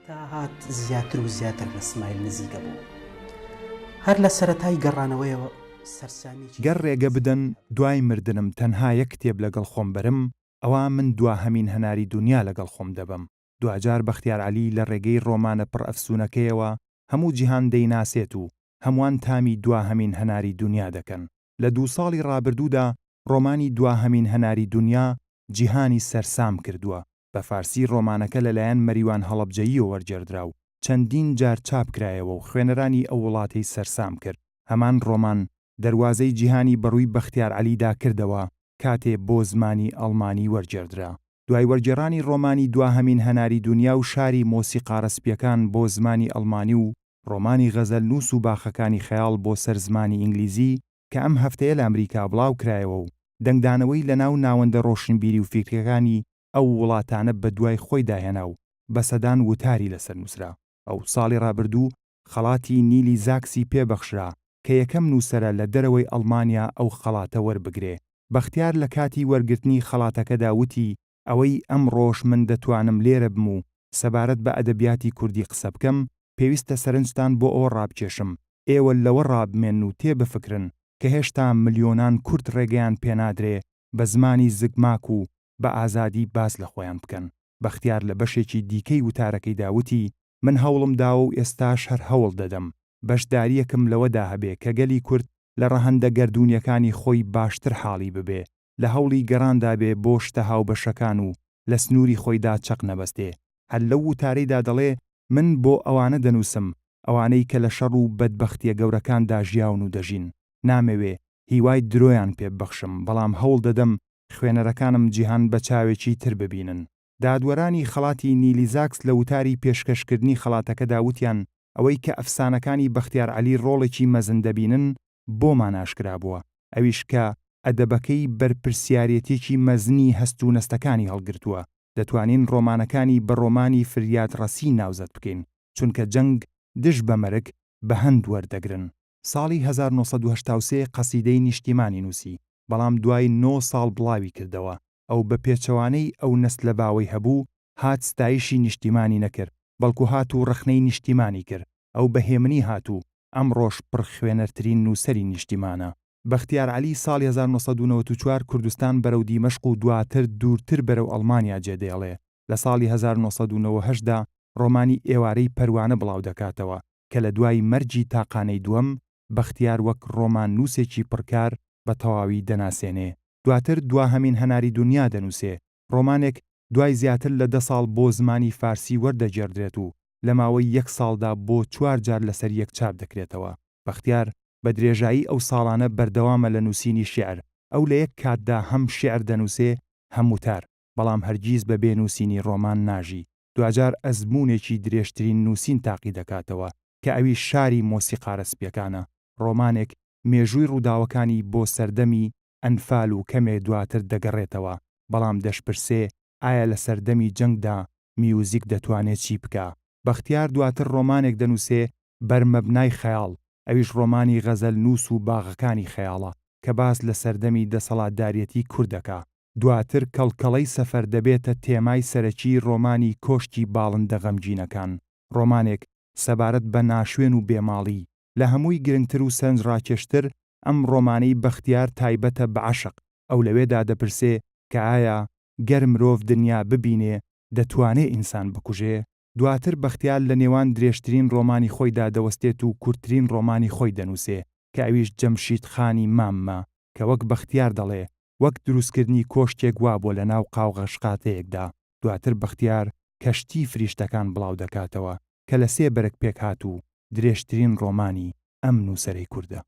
تا هات زیاتر و زیاتر لە سمایل نزیکە بوو. هەر لە سەرەتای گەڕانەوەیەوە سەرسامییەکی گەر ڕێگە بدەن دوای مردنم تەنها یەک کتێب لەگەڵ خۆم بەرم، ئەوا من دواهەمین هەناری دونیا لەگەڵ خۆم دەبەم. دواجار بەختیار عەلی لە ڕێگەی ڕۆمانە پڕ ئەفسوونەکەیەوە هەموو جیهان دەیناسێت و هەمووان تامی دواهەمین هەناری دونیا دەکەن. لە دوو ساڵی ڕابردوودا ڕۆمانی دواهەمین هەناری دونیا جیهانی سەرسام کردووە. بە فارسی ڕۆمانەکە لەلایەن مەریوان هەڵەبجەییەوە وەرگێڕدرا و چەندین جار چاپ کرایەوە و خوێنەرانی ئەو وڵاتەی سەرسام کرد. هەمان ڕۆمان دەروازەی جیهانی بەڕووی بەختیار عەلیدا کردەوە کاتێ بۆ زمانی ئەڵمانی وەرگێڕدرا. دوای وەرگێڕانی ڕۆمانی دواهەمین هەناری دونیا و شاری مۆسیقارە سپییەکان بۆ زمانی ئەڵمانی و ڕۆمانی غەزەلنووس و باخەکانی خەیاڵ بۆ سەر زمانی ئینگلیزی کە ئەم هەفتەیە لە ئەمریکا بڵاو کرایەوە و دەنگدانەوەی لە ناو ناوەندە ڕۆشنبیری و فیکریەکانی ئەو وڵاتانە بە دوای خۆیدا هێنا و بە سەدان وتاری لەسەر نووسرا. ئەو ساڵی ڕابردوو خەڵاتی نیلی زاکسی پێ بەخشرا کە یەکەم نووسەرە لە دەرەوەی ئەڵمانیا ئەو خەڵاتە وەربگرێ. بەختیار لە کاتی وەرگرتنی خەڵاتەکەدا وتی، ئەوەی ئەمڕۆش من دەتوانم لێرە بم و سەبارەت بە ئەدەبیاتی کوردی قسە بکەم، پێویستە سەرنجتان بۆ ئەوە ڕابکێشم، ئێوە لەوە ڕابمێن و تێبفکرن کە هێشتا ملیۆنان کورد ڕێگەیان پێنادرێ بە زمانی زگماک و بە ئازادی باس لە خۆیان بکەن. بەختیار لە بەشێکی دیکەی وتارەکەیدا وتی، من هەوڵم داوە و ئێستاش هەر هەوڵ دەدەم بەشدارییەکم لەوەدا هەبێ کە گەلی کورد لە ڕەهەندە گەردوونییەکانی خۆی باشتر حاڵی ببێ، لە هەوڵی گەڕاندا بێ بۆ شتە هاوبەشەکان و لە سنووری خۆیدا چەق نەبەستێ. هەر لەو وتارەیدا دەڵێ، من بۆ ئەوانە دەنووسم، ئەوانەی کە لە شەڕ و بەدبەختییە گەورەکاندا ژیاون و دەژین. نامەوێ هیوای درۆیان پێ ببەخشم، بەڵام هەوڵ دەدەم خوێنەرەکانم جیهان بە چاوێکی تر ببینن. دادوەرانی خەڵاتی نیلی زاکس لە وتاری پێشکەشکردنی خەڵاتەکەدا وتیان، ئەوەی کە ئەفسانەکانی بەختیار عەلی ڕۆڵێکی مەزن دەبینن بۆمان ئاشکرا بووە، ئەویش کە ئەدەبەکەی بەرپرسیارێتییەکی مەزنی هەست و نەستەکانی هەڵگرتووە، دەتوانین ڕۆمانەکانی بە ڕۆمانی فریادڕەسی ناوزەد بکەین، چونکە جەنگ دژ بە مەرگ بە هەند وەردەگرن. ساڵی 1983 قەسیدەی نیشتیمانی نووسی، بەڵام دوای نۆ ساڵ بڵاوی کردەوە. ئەو بە پێچەوانەی ئەو نەسلە باوەی هەبوو، هات ستایشی نیشتیمانی نەکرد، بەڵکو هات و ڕەخنەی نیشتیمانی کرد. ئەو بە هێمنی هات و ئەمڕۆش پڕ خوێنەرترین نووسەری نیشتیمانە. بەختیار عەلی ساڵی 1994 کوردستان بەرەو دیمەشق و دواتر دوورتر بەرەو ئەڵمانیا جێدێڵێ. لە ساڵی 1998 دا ڕۆمانی ئێوارەی پەروانە بڵاودەکاتەوە کە لە دوای مەرگی تاقانەی دووەم، بەختیار وەک ڕۆماننووسێکی پڕکار بە تەواوی دەناسێنێ. دواتر دواهەمین هەناری دونیا دەنووسێ، ڕۆمانێک دوای زیاتر لە دە ساڵ بۆ زمانی فارسی وەردەگێڕدرێت و لە ماوەی یەک ساڵدا بۆ چوار جار لەسەر یەک چاپ دەکرێتەوە. بەختیار بە درێژایی ئەو ساڵانە بەردەوامە لە نووسینی شیعر، ئەو لە یەک کاتدا هەم شیعر دەنووسێ هەم وتار، بەڵام هەرگیز بە بێ نووسینی ڕۆمان ناژی. دواجار ئەزموونێکی درێژترین نووسین تاقی دەکاتەوە کە ئەویش شاری مۆسیقارە سپییەکانە، ڕۆمانێک مێژووی ڕووداوەکانی بۆ سەردەمی ئەنفال و کەمێ دواتر دەگەڕێتەوە، بەڵام دەشپرسێ ئایا لە سەردەمی جەنگدا میوزیک دەتوانێ چی بکا؟ بەختیار دواتر ڕۆمانێک دەنووسێ بەرمەبنای خەیاڵ، ئەویش ڕۆمانی غەزەلنووس و باغەکانی خەیاڵە کە باس لە سەردەمی دەسەڵاتداریەتی کورد دەکا. دواتر کەڵکەڵەی سەفەر دەبێتە تێمای سەرەکیی ڕۆمانی کۆشکی باڵندە غەمگینەکان، ڕۆمانێک سەبارەت بە ناشوێن و بێماڵی. لە هەمووی گرنگتر و سەرنجڕاکێشتر ئەم ڕۆمانەی بەختیار تایبەتە بە عەشق، ئەو لەوێدا دەپرسێ کە ئایا گەر مرۆڤ دنیا ببینێ دەتوانێ ئینسان بکوژێ؟ دواتر بەختیار لە نێوان درێژترین ڕۆمانی خۆیدا دەوەستێت و کورتترین ڕۆمانی خۆی دەنووسێ کە ئەویش جەمشید خانی ماممە کە وەک بەختیار دەڵێ وەک دروستکردنی کۆشکێک وابووە لە ناو قاوغەشقاتەیەکدا. دواتر بەختیار کەشتیی فریشتەکان بڵاو دەکاتەوە کە لە سێ بەرگ پێکهات و درێژترین ڕۆمانی ئەم نووسەرەی کوردە.